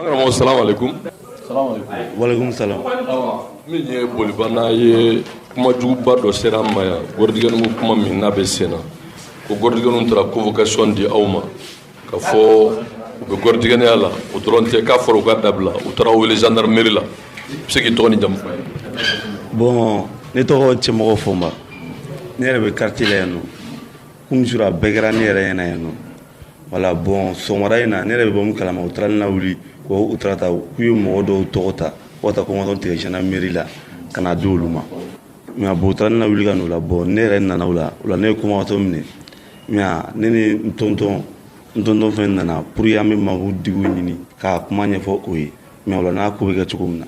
An karamɔgɔ, salamu aleykum. Walekum salam. Min ye Bolibana ye, kumajuguba dɔ sera an ma yan, gɔrɔdigɛni ko kuma min n'a bɛ sen na, ko gɔrɔdigɛniw taara convocation di aw ma ka fɔ u bɛ gɔrɔdigɛniya la. O dɔrɔn tɛ, k'a fɔra u ka dabila, u taara wele gendarmerie la. I bɛ se k'i tɔgɔ ni jamu fɔ? Bon, ne tɔgɔ Cɛmɔgɔ Fɔnba. Ne yɛrɛ bɛ quartier la yan nɔ. Kunun sura, a bɛɛ kɛra ne yɛrɛ ɲɛna yan nɔ. Wala, bon, sɔgɔmada in na, ne yɛrɛ bɛ bɔ min kalama, u taara ne lawuli ko u taara ta, k'u ye mɔgɔ dɔw tɔgɔ ta ko ka taa convocation tigɛ gendarmerie la ka na di olu ma. Mais bon, u taara ne lawuli ka n'o la. Bon, ne yɛrɛ nana o la, o la ne ye convocation minɛ. Mais ne ni n tɔntɔn fɛn nana pour que an bɛ Mamudu Diko ɲini k'a kuma ɲɛfɔ o ye. Mais o la, n'a ko bɛ kɛ cogo min na.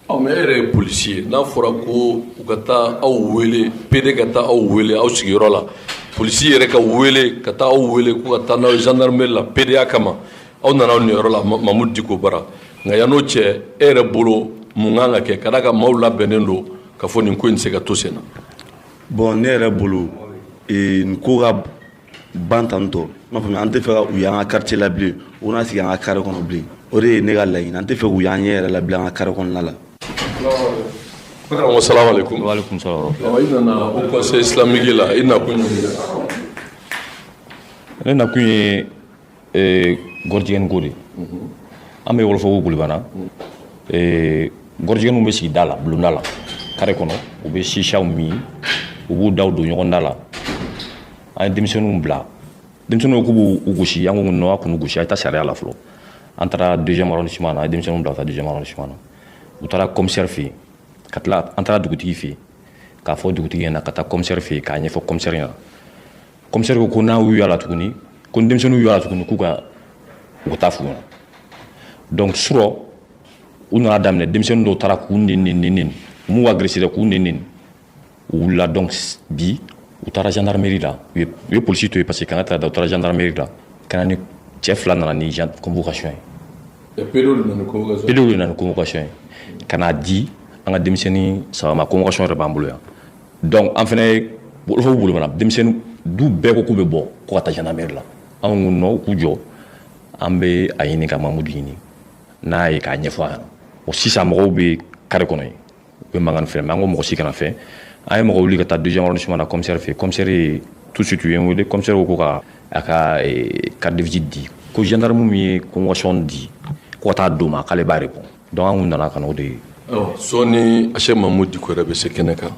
Ɔ, mais e yɛrɛ ye polisi ye, n'a fɔra ko u ka taa aw wele, PD ka taa aw wele aw sigiyɔrɔ la, polisi yɛrɛ ka wele ka taa aw wele ko ka taa n'aw ye gendarmerie la PDA kama, aw nana aw niyɔrɔ la Mamudu Diko bara. Nka yan'o cɛ, e yɛrɛ bolo, mun kan ka kɛ ka d'a kan maaw labɛnnen don ka fɔ nin ko in tɛ se ka to sen na? Bon, ne yɛrɛ bolo, nin ko ka ban tantɔ. N m'a faamuya, an tɛ fɛ ka u y'an ka quartier la bilen, u kana sigi an ka carré kɔnɔ bilen. O de ye ne ka laɲini. An tɛ fɛ k'u y'an ɲɛ yɛrɛ la bilen an ka carré kɔnɔna la. Karamɔgɔ, salamu aleykum. Waaleykum salam. I nana haut conseil islamique la, i nakun ye mun ye? Ne nakun ye gɔrɔjigɛni ko de. An bɛ Wɔlɔfɔbugu, Bolibana. Gɔrɔjigɛniw bɛ sigi da la, bulonda la, carré kɔnɔ. U bɛ sisaw min, u b'u daw don ɲɔgɔn da la. An ye denmisɛnninw bila, denmisɛnninw k'u b'u gosi. An ko non, a k'u gosi, a ye taa sariya la fɔlɔ. An taara deuxième arrondissement na, an ye denmisɛnninw bila ka taa deuxième arrondissement na. U taara commissaire fɛ yen, ka tila an taara dugutigi fɛ yen k'a fɔ dugutigi ɲɛna ka taa commissaire fɛ yen k'a ɲɛfɔ commissaire ɲɛna. Commissaire ko ko n'a y'u y'a la tuguni, ko ni denmisɛnninw y'u la tuguni, k'u ka u ka taa f'u ɲɛna. Donc surɔ, u nana daminɛ, denmisɛnnin dɔw taara k'u neni neni neni, u m'u agressé dɛ, k'u neni neni, u wulila. Donc bi, u taara gendarmerie la, u ye polisi to yen parce que kanga taara da. U taara gendarmerie la ka na ni cɛ fila nana ni convocation ye. PDw de nana ni convocation? PDw de nana ni convocation ye ka n'a di an ka denmisɛnnin saba ma. Convocation yɛrɛ b'an bolo yan. Donc an fɛnɛ ye Wɔlɔfɔbugu, Bolibana denmisɛnnin du bɛɛ ko k'u bɛ bɔ ko ka taa gendarmerie la. Anw ko non, u k'u jɔ, an bɛ a ɲini ka Mamudu ɲini n'a ye k'a ɲɛfɔ a ɲɛna. Bon, sisan mɔgɔw bɛ carré kɔnɔ yen, u bɛ mankan ni fɛn, mais an ko mɔgɔ si kana fɛn. An ye mɔgɔ wuli ka taa deuxième arrondissement na, commissaire fɛ yen. Commissaire ye tout de suite u ye n wele. Commissaire ko ka a ka carte de visite di, ko gendarme min ye convocation di ko ka taa d'o ma, k'ale b'a répond. Donc an kun nana ka na o de ye. Sɔɔni Asɛ Mamudu Diko yɛrɛ bɛ se kɛnɛ kan,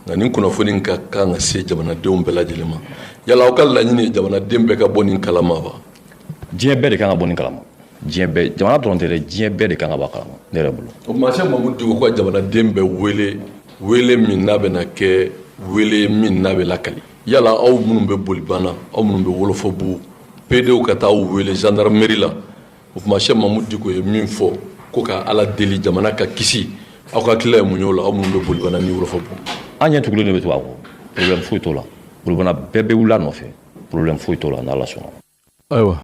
nka nin kunnafoni ka kan ka se jamanadenw bɛɛ lajɛlen ma. Yala aw ka laɲini ye jamanaden bɛɛ ka bɔ nin kalama wa? Diɲɛ bɛɛ de kan ka bɔ nin kalama, diɲɛ bɛɛ. Jamana dɔrɔn tɛ dɛ, diɲɛ bɛɛ de kan ka bɔ a kalama, ne yɛrɛ bolo. O tuma, Asɛ Mamudu Diko ko ka jamanaden bɛɛ wele, wele min n'a bɛna kɛ wele min n'a bɛ lakali, yala aw minnu bɛ Bolibana, aw minnu bɛ Wɔlɔfɔbugu, PDw ka taa aw wele gendarmerie la, o tuma Asɛ Mamudu Diko ye min fɔ ko ka Ala deli jamana ka kisi, aw ka hakilila ye mun ye o la, aw minnu bɛ Bolibana ni Wɔlɔfɔbugu? An ɲɛ tugulen de bɛ to a kɔ, problème foyi t'o la. Bolibana bɛɛ bɛ wuli a nɔfɛ, problème foyi t'o la, n'Ala sɔnna. Ayiwa.